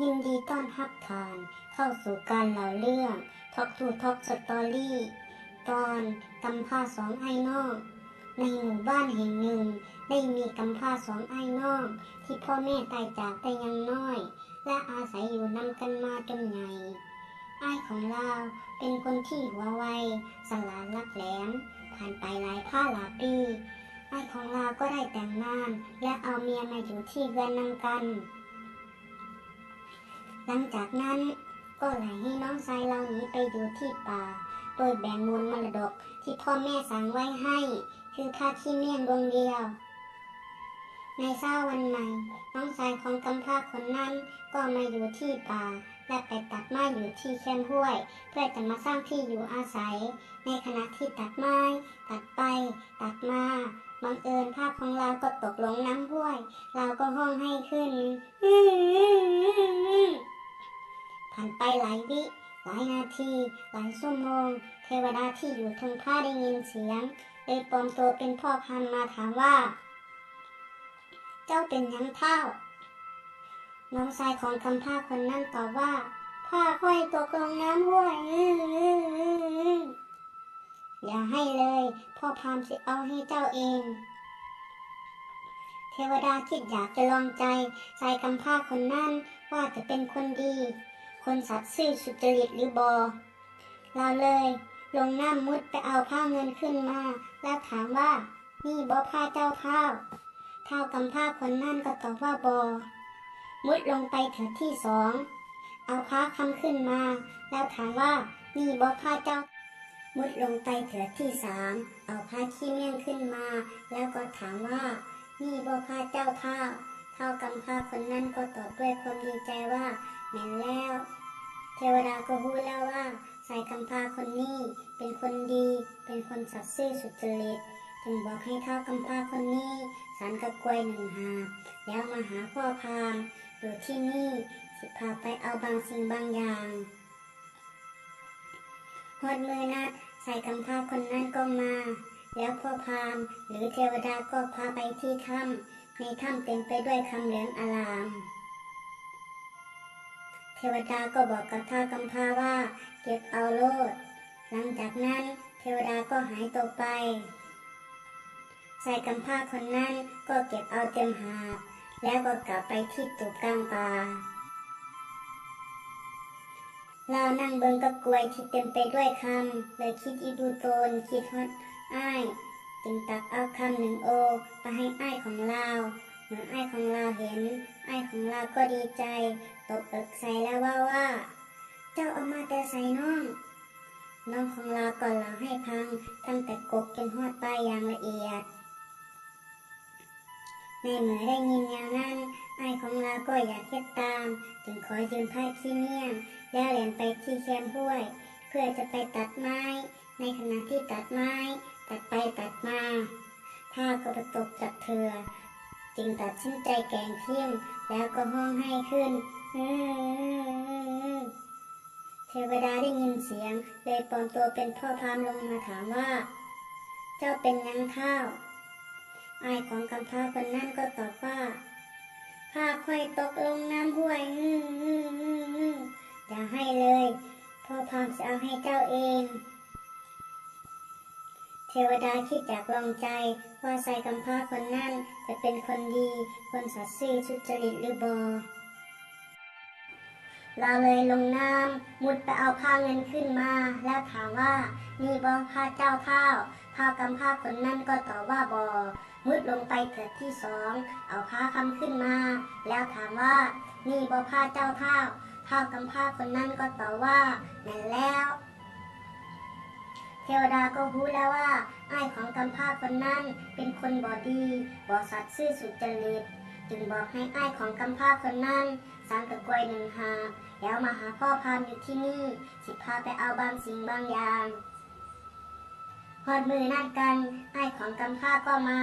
ຍິນດີຕ້ອນຮັບທ່ານເຂົ້າສູ່ການເລົ່າເລື່ອງ Talk to Talk Story ຕອນກຳພ້າສອງອ້າຍນ້ອງ. ໃນໝູ່ບ້ານແຫ່ງໜຶ່ງ ໄດ້ມີກຳພ້າສອງອ້າຍນ້ອງ ທີ່ພໍ່ແມ່ຕາຍຈາກແຕ່ຍັງນ້ອຍ ແລະ ອາໄສຢູ່ນຳກັນມາຈົນໃຫຍ່. ອ້າຍຂອງລາວເປັນຄົນທີ່ຫົວໄວ, ສະຫຼາດ, ຫຼັກແຫຼມ. ຜ່ານໄປຫຼາຍພາຫຼາຍປີ, ອ້າຍຂອງລາວກໍໄດ້ແຕ່ງງານ ແລະ ເອົາເມຍມາຢູ່ທີ່ເຮືອນນຳກັນ. ຫຼັງຈາກນັ້ນກໍໄດ້ໃຫ້ນ້ອງຊາຍລາວໜີໄປຢູ່ທີ່ປ່າ ໂດຍແບ່ງມູນມໍລະດົກທີ່ພໍ່ແມ່ສ້າງໄວ້ໃຫ້ ຄືພາຂີ້ມ້ຽງດວງດຽວ. ໃນເຊົ້າວັນໃໝ່, ນ້ອງຊາຍຂອງກຳພ້າຄົນນັ້ນກໍມາຢູ່ທີ່ປ່າ ແລະ ໄປຕັດໄມ້ຢູ່ທີ່ແຄມຫ້ວຍ ເພື່ອຈະມາສ້າງທີ່ຢູ່ອາໄສ. ໃນຂະນະທີ່ຕັດໄມ້, ຕັດໄປ, ຕັດມາ, ບັງເອີນພ້າຂອງລາວກໍຕົກລົງນ້ຳຫ້ວຍ, ລາວກໍຮ້ອງໄຫ້ຂຶ້ນ. ຜ່ານໄປຫຼາຍວິ, ຫຼາຍນາທີ, ຫຼາຍຊົ່ວໂມງ, ເທວະດາທີ່ຢູ່ເທິງຟ້າໄດ້ຍິນສຽງ ເລີຍປອມຕົວເປັນພໍ່ພາມມາຖາມວ່າ, ເຈົ້າເປັນຫຍັງທ້າວ? ນ້ອງຊາຍຂອງກຳພ້າຄົນນັ້ນຕອບວ່າ, ພ້າຂ້ອຍຕົກລົງນ້ຳຫ້ວຍ. ຢ່າໄຫ້ເລີຍ, ພໍ່ພາມຊິເອົາໃຫ້ເຈົ້າເອງ. ເທວະດາຄິດຢາກຈະລອງໃຈຊາຍກຳພ້າຄົນນັ້ນວ່າຈະເປັນຄົນດີ, ຄົນສັດຊື່ສຸດຈະລິດຫຼືບໍ່. ລາວເລີຍລົງນ້ຳມຸດໄປເອົາພ້າເງິນຂຶ້ນມາ ແລ້ວຖາມວ່າ, ນີ້ບໍ່ພ້າເຈົ້າທ້າວ? ທ້າວກຳພ້າຄົນນັ້ນກໍຕອບວ່າບໍ່. ມຸດລົງໄປເທື່ອທີສອງ, ເອົາພ້າຄຳຂຶ້ນມາ ແລ້ວຖາມວ່າ, ນີ້ບໍ່ພ້າເຈົ້າ? ມຸດລົງໄປເທື່ອທີສາມ, ເອົາພ້າຂີ້ມ້ຽງຂຶ້ນມາ ແລ້ວກໍຖາມວ່າ, ນີ້ບໍ່ພ້າເຈົ້າທ້າວ? ທ້າວກຳພ້າຄົນນັ້ນກໍຕອບດ້ວຍຄວາມດີໃຈວ່າ, ແມ່ນແລ້ວ. ເທວະດາກໍຮູ້ແລ້ວວ່າ ຊາຍກຳພ້າຄົນນີ້ເປັນຄົນດີ, ເປັນຄົນສັດຊື່ສຸດຈະລິດ, ຈຶ່ງບອກໃຫ້ທ້າວກຳພ້າຄົນນີ້ສັນກະກວຍໜຶ່ງຫາບ ແລ້ວມາຫາພໍ່ພາມຢູ່ທີ່ນີ້, ຊິພາໄປເອົາບາງສິ່ງບາງຢ່າງ. ຮອດມື້ນັດ, ຊາຍກຳພ້າຄົນນັ້ນກໍມາ, ແລ້ວພໍ່ພາມ ຫຼື ເທວະດາກໍພາໄປທີ່ຖ້ຳ. ໃນຖ້ຳເຕັມໄປດ້ວຍຄຳເຫຼືອງອາລາມ. ເທວະດາກໍບອກກັບທ້າວກຳພ້າວ່າ, ເກັບເອົາໂລດ. ຫຼັງຈາກນັ້ນເທວະດາກໍຫາຍຕົວໄປ. ຊາຍກຳພ້າຄົນນັ້ນກໍເກັບເອົາເຕັມຫາບ ແລ້ວກໍກັບໄປທີ່ຕູບກາງປ່າ. ລາວນັ່ງເບິ່ງກະກວຍທີ່ເຕັມໄປດ້ວຍຄຳ ເລີຍຄິດອີ່ດູຕົນ, ຄິດຮອດອ້າຍ, ຈຶ່ງຕັກເອົາຄຳໜຶ່ງໂອໄປໃຫ້ອ້າຍຂອງລາວ. ເມື່ອອ້າຍຂອງລາວເຫັນ, ອ້າຍຂອງລາວກໍດີໃຈ, ຕົບເອິກໃສ່ແລ້ວເວົ້າວ່າ, ເຈົ້າເອົາມາແຕ່ໃສນ້ອງ? ນ້ອງຂອງລາວກໍເລົ່າໃຫ້ຟັງຕັ້ງແຕ່ກົກຈົນຮອດປາຍຢ່າງລະອຽດ. ໃນເມື່ອໄດ້ຍິນແນວນັ້ນ, ອ້າຍຂອງລາວກໍຢາກເຮັດຕາມ, ຈຶ່ງຂໍຢືມຜ້າຂີ້ມ້ຽງ ແລ້ວແລ່ນໄປທີ່ແຄມຫ້ວຍ ເພື່ອຈະໄປຕັດໄມ້. ໃນຂະນະທີ່ຕັດໄມ້, ຕັດໄປຕັດມາ, ຜ້າກໍບໍ່ຕົກຈັກເທື່ອ, ຈຶ່ງຕັດສິນໃຈແກວ່ງຖິ້ມ ແລ້ວກໍຮ້ອງໄຫ້ຂຶ້ນ. ເທວະດາໄດ້ຍິນສຽງ ເລີຍປອມຕົວເປັນພໍ່ພາມລົງມາຖາມວ່າ, ເຈົ້າເປັນຫຍັງທ້າວ? ອ້າຍຂອງກຳພ້າຄົນນັ້ນກໍຕອບວ່າ, ພ້າຂ້ອຍຕົກລົງນ້ຳຫ້ວຍ. ຢ່າໄຫ້ເລີຍ, ພໍ່ພາມຊິເອົາໃຫ້ເຈົ້າເອງ. ເທວະດາຄິດຢາກລອງໃຈວ່າຊາຍກຳພ້າຄົນນັ້ນຈະເປັນຄົນດີ, ຄົນສັດຊື່ສຸດຈະລິດຫຼືບໍ່. ລາວເລີຍລົງນ້ຳມຸດໄປເອົາພ້າເງິນຂຶ້ນມາ ແລ້ວຖາມວ່າ, ນີ້ບໍ່ພ້າເຈົ້າທ້າວ? ທ້າວກຳພ້າຄົນນັ້ນກໍຕອບວ່າບໍ່. ມຸດລົງໄປເທື່ອທີສອງ, ເອົາພ້າຄຳຂຶ້ນມາ ແລ້ວຖາມວ່າ, ນີ້ບໍ່ພ້າເຈົ້າທ້າວ? ທ້າວກຳພ້າຄົນນັ້ນກໍຕອບວ່າ, ແມ່ນແລ້ວ. ເທວະດາກໍຮູ້ແລ້ວວ່າ ອ້າຍຂອງກຳພ້າຄົນນັ້ນເປັນຄົນບໍ່ດີ, ບໍ່ສັດຊື່ສຸດຈະລິດ, ຈຶ່ງບອກໃຫ້ອ້າຍຂອງກຳພ້າຄົນນັ້ນສັງກະກວຍໜຶ່ງຫາບ ແລ້ວມາຫາພໍ່ພາມຢູ່ທີ່ນີ້, ຊິພາໄປເອົາບາງສິ່ງບາງຢ່າງ. ຮອດມື້ນັດກັນ, ອ້າຍຂອງກຳພ້າກໍມາ,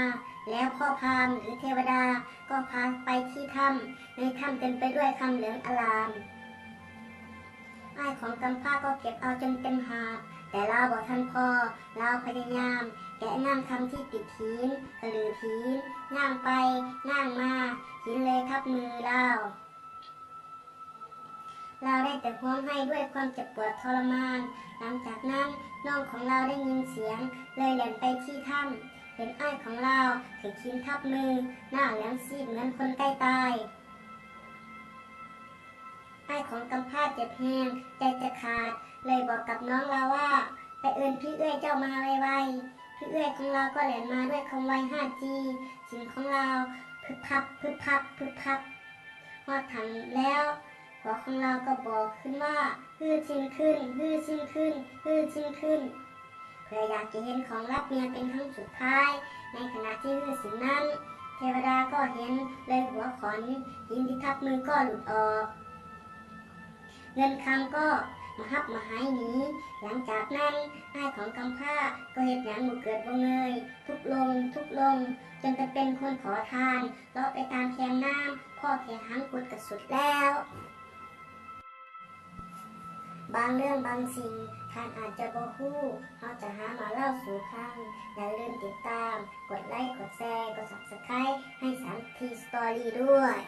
ແລ້ວພໍ່ພາມ ຫຼື ເທວະດາກໍພາໄປທີ່ຖ້ຳ. ໃນຖ້ຳເຕັມໄປດ້ວຍຄຳເຫຼືອງອາລາມ. ອ້າຍຂອງກຳພ້າກໍເກັບເອົາຈົນເຕັມຫາບ, ແຕ່ລາວບໍ່ທັນພໍ, ລາວພະຍາຍາມແກະງ່າມຄຳທີ່ຕິດຫີນ, ກະຫຼືຜີນ, ງ່າງໄປ, ງ່າງມາ, ຫີນເລີຍທັບມືລາວ. ລາວໄດ້ແຕ່ຮ້ອງໄຫ້ດ້ວຍຄວາມເຈັບປວດທໍລະມານ. ຫຼັງຈາກນັ້ນ ນ້ອງຂອງລາວໄດ້ຍິນສຽງ ເລີຍແລ່ນໄປທີ່ຖ້ຳ. ເຫັນອ້າຍຂອງລາວຖືກຫີນທັບມື ໜ້າເຫຼືອງຊີດເໝືອນຄົນໃກ້ຕາຍ. ອ້າຍຂອງກຳພ້າເຈັບແຮງ ໃຈຈະຂາດ ເລີຍບອກກັບນ້ອງລາວວ່າ ໄປເອີ້ນພີ່ເອື້ອຍເຈົ້າມາໄວໆ. ພີ່ເອື້ອຍຂອງລາວກໍແລ່ນມາດ້ວຍຄວາມໄວຫ້າຈີ ຖິ້ມຂອງລາວ ພຶບພັບ ພຶບພັບ ພຶບພັບ. ຮອດຖ້ຳແລ້ວ ຜົວຂອງລາວກໍບອກຂຶ້ນວ່າ ຮື້ສິ່ງຂຶ້ນ ຮື້ສິ່ງຂຶ້ນ ຮື້ສິ່ງຂຶ້ນ ເພື່ອຢາກຈະເຫັນຂອງລັບເມຍເປັນຄັ້ງສຸດທ້າຍ. ໃນຂະນະທີ່ຮື້ສິ່ງນັ້ນ ເທວະດາກໍເຫັນ ເລີຍຫົວຂອນຫີນທີ່ທັບມືກໍຫຼຸດອອກ. ເງິນຄຳກໍມະຮັບມະຫາຍໜີ. ຫຼັງຈາກນັ້ນ ອ້າຍຂອງກຳພ້າກໍເຮັດຫຍັງບໍ່ເກີດບໍ່ເງີຍ ທຸກລົງ ທຸກລົງ ຈົນໄປເປັນຄົນຂໍທານ ເລາະໄປຕາມແຄມນ້ຳ ພໍ້ແຕ່ຫາງກຸດກະສຸດແລ້ວ. ບາງເລື່ອງບາງສິ່ງທ່ານອາດຈະບໍ່ຮູ້ ເຮົາຈະຫາມາເລົ່າສູ່ຟັງ. ຢ່າລືມຕິດຕາມ ກົດໄລ ກົດແຊ ກົດ Subscribe ໃຫ້ສາມທີ Story ດ້ວຍ.